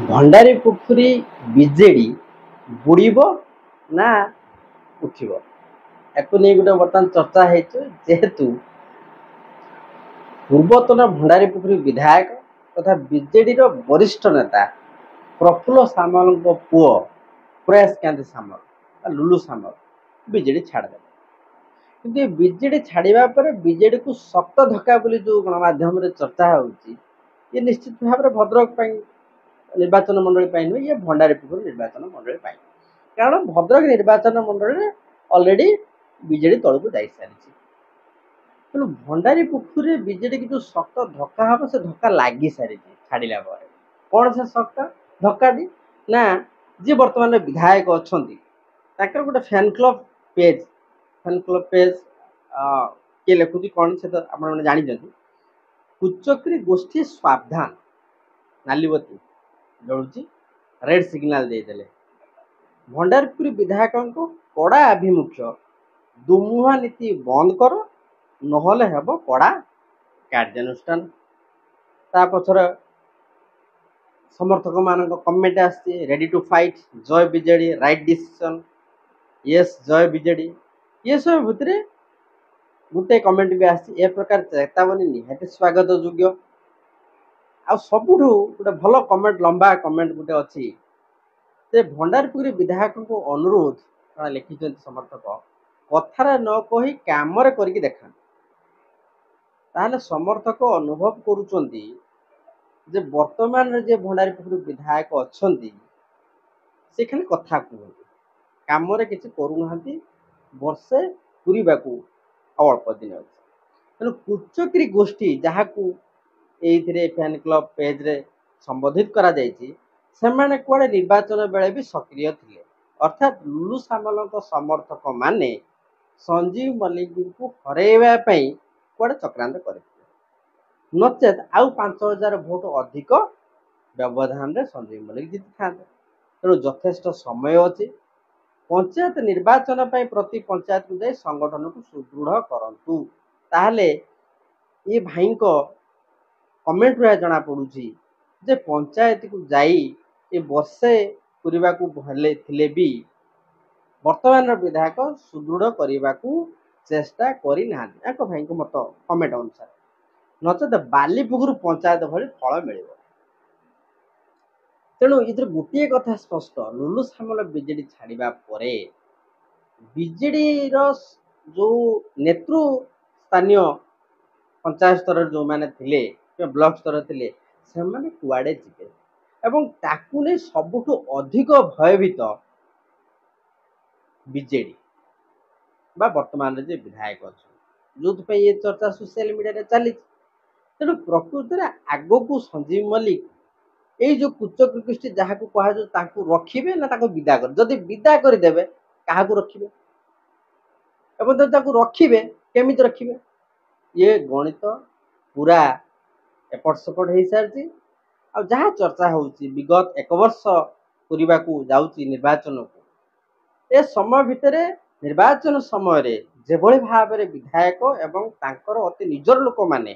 Bhandaripokhari BJD ବୁଡ଼ିବ ନା ଉଠିବ, ୟାକୁ ନେଇ ଗୋଟେ ବର୍ତ୍ତମାନ ଚର୍ଚ୍ଚା ହେଇଛି। ଯେହେତୁ ପୂର୍ବତନ ଭଣ୍ଡାରୀପୋଖରୀ ବିଧାୟକ ତଥା ବିଜେଡିର ବରିଷ୍ଠ ନେତା ପ୍ରଫୁଲ୍ଲ ସାମଲଙ୍କ ପୁଅ ପ୍ରୟାସ କାନ୍ତି ସାମଲ ବା ଲୁଲୁ ସାମଲ ବିଜେଡି ଛାଡ଼ିଦେଲେ। କିନ୍ତୁ ଏ ବିଜେଡି ଛାଡ଼ିବା ପରେ ବିଜେଡିକୁ ଶକ୍ତ ଧକ୍କା ବୋଲି ଯେଉଁ ଗଣମାଧ୍ୟମରେ ଚର୍ଚ୍ଚା ହେଉଛି, ଇଏ ନିଶ୍ଚିତ ଭାବରେ ଭଦ୍ରକ ପାଇଁ ନିର୍ବାଚନ ମଣ୍ଡଳୀ ପାଇଁ ନୁହେଁ, ଇଏ ଭଣ୍ଡାରୀପୋଖରୀ ନିର୍ବାଚନ ମଣ୍ଡଳୀ ପାଇଁ। କାରଣ ଭଦ୍ରକ ନିର୍ବାଚନ ମଣ୍ଡଳୀରେ ଅଲରେଡ଼ି ବିଜେଡି ତଳକୁ ଯାଇସାରିଛି। ତେଣୁ ଭଣ୍ଡାରୀପୋଖରୀରେ ବିଜେଡିକୁ ଯେଉଁ ଶକ୍ତ ଧକ୍କା ହେବ, ସେ ଧକ୍କା ଲାଗି ସାରିଛି ଛାଡ଼ିଲା ପରେ। କ'ଣ ସେ ଶକ୍ତ ଧକ୍କାଟି ନା, ଯିଏ ବର୍ତ୍ତମାନ ବିଧାୟକ ଅଛନ୍ତି ତାଙ୍କର ଗୋଟେ fan club page, fan club page କିଏ ଲେଖୁଛି କ'ଣ ସେ ତ ଆପଣମାନେ ଜାଣିଛନ୍ତି। କୁଚକ୍ରି ଗୋଷ୍ଠୀ ସାବଧାନ, ନାଲିବତୀ ଜଳୁଛି, ରେଡ୍ ସିଗ୍ନାଲ ଦେଇଦେଲେ। ଭଣ୍ଡାରପୁରୀ ବିଧାୟକଙ୍କ କଡ଼ା ଆଭିମୁଖ୍ୟ, ଦୁମୁହାଁ ନୀତି ବନ୍ଦ କର, ନହେଲେ ହେବ କଡ଼ା କାର୍ଯ୍ୟାନୁଷ୍ଠାନ। ତା ପଛରେ ସମର୍ଥକମାନଙ୍କ କମେଣ୍ଟ ଆସିଛି, ରେଡି ଟୁ ଫାଇଟ୍, ଜୟ ବିଜେଡି, ରାଇଟ୍ ଡିସିସନ୍, ୟେସ୍ ଜୟ ବିଜେଡି। ଏସବୁ ଭିତରେ ଗୋଟେ କମେଣ୍ଟ ବି ଆସିଛି, ଏ ପ୍ରକାର ଚେତାବନୀ ନିହାତି ସ୍ୱାଗତ ଯୋଗ୍ୟ। ଆଉ ସବୁଠୁ ଗୋଟେ ଭଲ କମେଣ୍ଟ, ଲମ୍ବା କମେଣ୍ଟ ଗୋଟେ ଅଛି ଯେ ଭଣ୍ଡାରପୁରୀ ବିଧାୟକଙ୍କୁ ଅନୁରୋଧ, କଣ ଲେଖିଛନ୍ତି ସମର୍ଥକ, କଥାରେ ନ କହି କାମରେ କରିକି ଦେଖାନ୍ତୁ। ତାହେଲେ ସମର୍ଥକ ଅନୁଭବ କରୁଛନ୍ତି ଯେ ବର୍ତ୍ତମାନରେ ଯେ ଭଣ୍ଡାରୀପୋଖରୀ ବିଧାୟକ ଅଛନ୍ତି ସେ ଖାଲି କଥା କୁହନ୍ତି, କାମରେ କିଛି କରୁନାହାନ୍ତି। ବର୍ଷେ ପୁରିବାକୁ ଆଉ ଅଳ୍ପ ଦିନ ଅଛି। ତେଣୁ କୁଚକ୍ରି ଗୋଷ୍ଠୀ ଯାହାକୁ ଏଇଥିରେ ଫ୍ୟାନ୍ କ୍ଲବ୍ ପେଜ୍ରେ ସମ୍ବୋଧିତ କରାଯାଇଛି, ସେମାନେ କୁଆଡ଼େ ନିର୍ବାଚନ ବେଳେ ବି ସକ୍ରିୟ ଥିଲେ। ଅର୍ଥାତ୍ ଲୁଲୁ ସାମଲଙ୍କ ସମର୍ଥକମାନେ ସଞ୍ଜୀବ ମଲ୍ଲିକଙ୍କୁ ହରାଇବା ପାଇଁ କୁଆଡ଼େ ଚକ୍ରାନ୍ତ କରିଥିଲେ, ନଚେତ୍ ଆଉ 5000 ଭୋଟ ଅଧିକ ବ୍ୟବଧାନରେ ସଞ୍ଜୀବ ମଲ୍ଲିକ ଜିତିଥାନ୍ତେ। ତେଣୁ ଯଥେଷ୍ଟ ସମୟ ଅଛି ପଞ୍ଚାୟତ ନିର୍ବାଚନ ପାଇଁ। ପ୍ରତି ପଞ୍ଚାୟତକୁ ଯାଇ ସଂଗଠନକୁ ସୁଦୃଢ଼ କରନ୍ତୁ। ତାହେଲେ ଏ ଭାଇଙ୍କ କମେଣ୍ଟରୁ ଏହା ଜଣାପଡ଼ୁଛି ଯେ ପଞ୍ଚାୟତକୁ ଯାଇ ଏ ବର୍ଷେ ପୁରିବାକୁ ହେଲେ ଥିଲେ ବି ବର୍ତ୍ତମାନର ବିଧାୟକ ସୁଦୃଢ଼ କରିବାକୁ ଚେଷ୍ଟା କରିନାହାନ୍ତି, ତାଙ୍କ ଭାଇଙ୍କ ମତ କମେଣ୍ଟ ଅନୁସାରେ। ନଚେତ ବାଲିପୁଖୁରୁ ପଞ୍ଚାୟତ ଭଳି ଫଳ ମିଳିବ। ତେଣୁ ଏଥିରେ ଗୋଟିଏ କଥା ସ୍ପଷ୍ଟ, ଲୁଲୁ ସାମଲ ବିଜେଡି ଛାଡ଼ିବା ପରେ ବିଜେଡିର ଯୋଉ ନେତୃ ସ୍ଥାନୀୟ ପଞ୍ଚାୟତ ସ୍ତରରେ ଯେଉଁମାନେ ଥିଲେ କିମ୍ବା ବ୍ଲକ ସ୍ତରରେ ଥିଲେ, ସେମାନେ କୁଆଡ଼େ ଯିବେ ଏବଂ ତାକୁ ନେଇ ସବୁଠୁ ଅଧିକ ଭୟଭୀତ ବିଜେଡି ବା ବର୍ତ୍ତମାନର ଯେ ବିଧାୟକ ଅଛନ୍ତି, ଯୋଉଥିପାଇଁ ଏ ଚର୍ଚ୍ଚା ସୋସିଆଲ ମିଡ଼ିଆରେ ଚାଲିଛି। ତେଣୁ ପ୍ରକୃତରେ ଆଗକୁ ସଞ୍ଜୀବ ମଲ୍ଲିକ ଏଇ ଯୋଉ କୁଚକ୍ରି ଗୋଷ୍ଠୀ ଯାହାକୁ କୁହାଯାଉଛି ତାଙ୍କୁ ରଖିବେ ନା ତାକୁ ବିଦା କରି, ଯଦି ବିଦା କରିଦେବେ କାହାକୁ ରଖିବେ ଏବଂ ଯଦି ତାକୁ ରଖିବେ କେମିତି ରଖିବେ, ଇଏ ଗଣିତ ପୁରା ଏପଟ ସେପଟ ହେଇସାରିଛି। ଆଉ ଯାହା ଚର୍ଚ୍ଚା ହେଉଛି, ବିଗତ ଏକ ବର୍ଷ ପୁରିବାକୁ ଯାଉଛି ନିର୍ବାଚନକୁ, ଏ ସମୟ ଭିତରେ ନିର୍ବାଚନ ସମୟରେ ଯେଭଳି ଭାବରେ ବିଧାୟକ ଏବଂ ତାଙ୍କର ଅତି ନିଜର ଲୋକମାନେ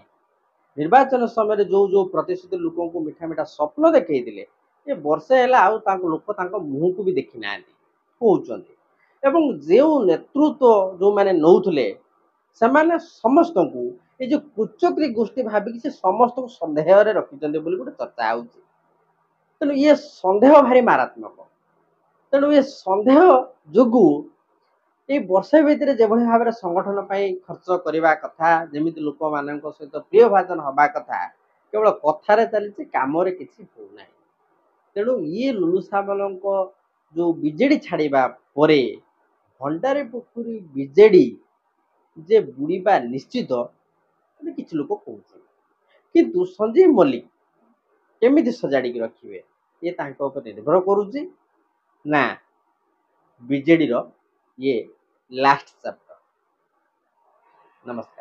ନିର୍ବାଚନ ସମୟରେ ଯୋଉ ଯୋଉ ପ୍ରତିଶ୍ରୁତି ଲୋକଙ୍କୁ ମିଠା ମିଠା ସ୍ୱପ୍ନ ଦେଖେଇଥିଲେ, ଏ ବର୍ଷେ ହେଲା ଆଉ ତାଙ୍କ ଲୋକ ତାଙ୍କ ମୁହଁକୁ ବି ଦେଖି ନାହାନ୍ତି କହୁଛନ୍ତି। ଏବଂ ଯେଉଁ ନେତୃତ୍ୱ ଯେଉଁମାନେ ନେଉଥିଲେ ସେମାନେ ସମସ୍ତଙ୍କୁ ଏ ଯୋଉ କୁଚକ୍ରି ଗୋଷ୍ଠୀ ଭାବିକି ସେ ସମସ୍ତଙ୍କୁ ସନ୍ଦେହରେ ରଖିଛନ୍ତି ବୋଲି ଗୋଟେ ଚର୍ଚ୍ଚା ହେଉଛି। ତେଣୁ ଇଏ ସନ୍ଦେହ ଭାରି ମାରାତ୍ମକ। ତେଣୁ ଏ ସନ୍ଦେହ ଯୋଗୁଁ ଏଇ ବର୍ଷେ ଭିତରେ ଯେଭଳି ଭାବରେ ସଂଗଠନ ପାଇଁ ଖର୍ଚ୍ଚ କରିବା କଥା, ଯେମିତି ଲୋକମାନଙ୍କ ସହିତ ପ୍ରିୟଭାଜନ ହବା କଥା, କେବଳ କଥାରେ ଚାଲିଛି, କାମରେ କିଛି ହଉନାହିଁ। ତେଣୁ ଇଏ ଲୁଲୁ ସାମଲଙ୍କ ଯୋଉ ବିଜେଡି ଛାଡ଼ିବା ପରେ ଭଣ୍ଡାରୀପୋଖରୀ ବିଜେଡି ଯେ ବୁଡ଼ିବା ନିଶ୍ଚିତ ବୋଲି କିଛି ଲୋକ କହୁଛନ୍ତି। କିନ୍ତୁ ସଞ୍ଜୀବ ମଲ୍ଲିକ କେମିତି ସଜାଡ଼ିକି ରଖିବେ, ଇଏ ତାଙ୍କ ଉପରେ ନିର୍ଭର କରୁଛି ନା ବିଜେଡିର ଇଏ ଲାଷ୍ଟ ଚାପ୍ଟର। ନମସ୍କାର।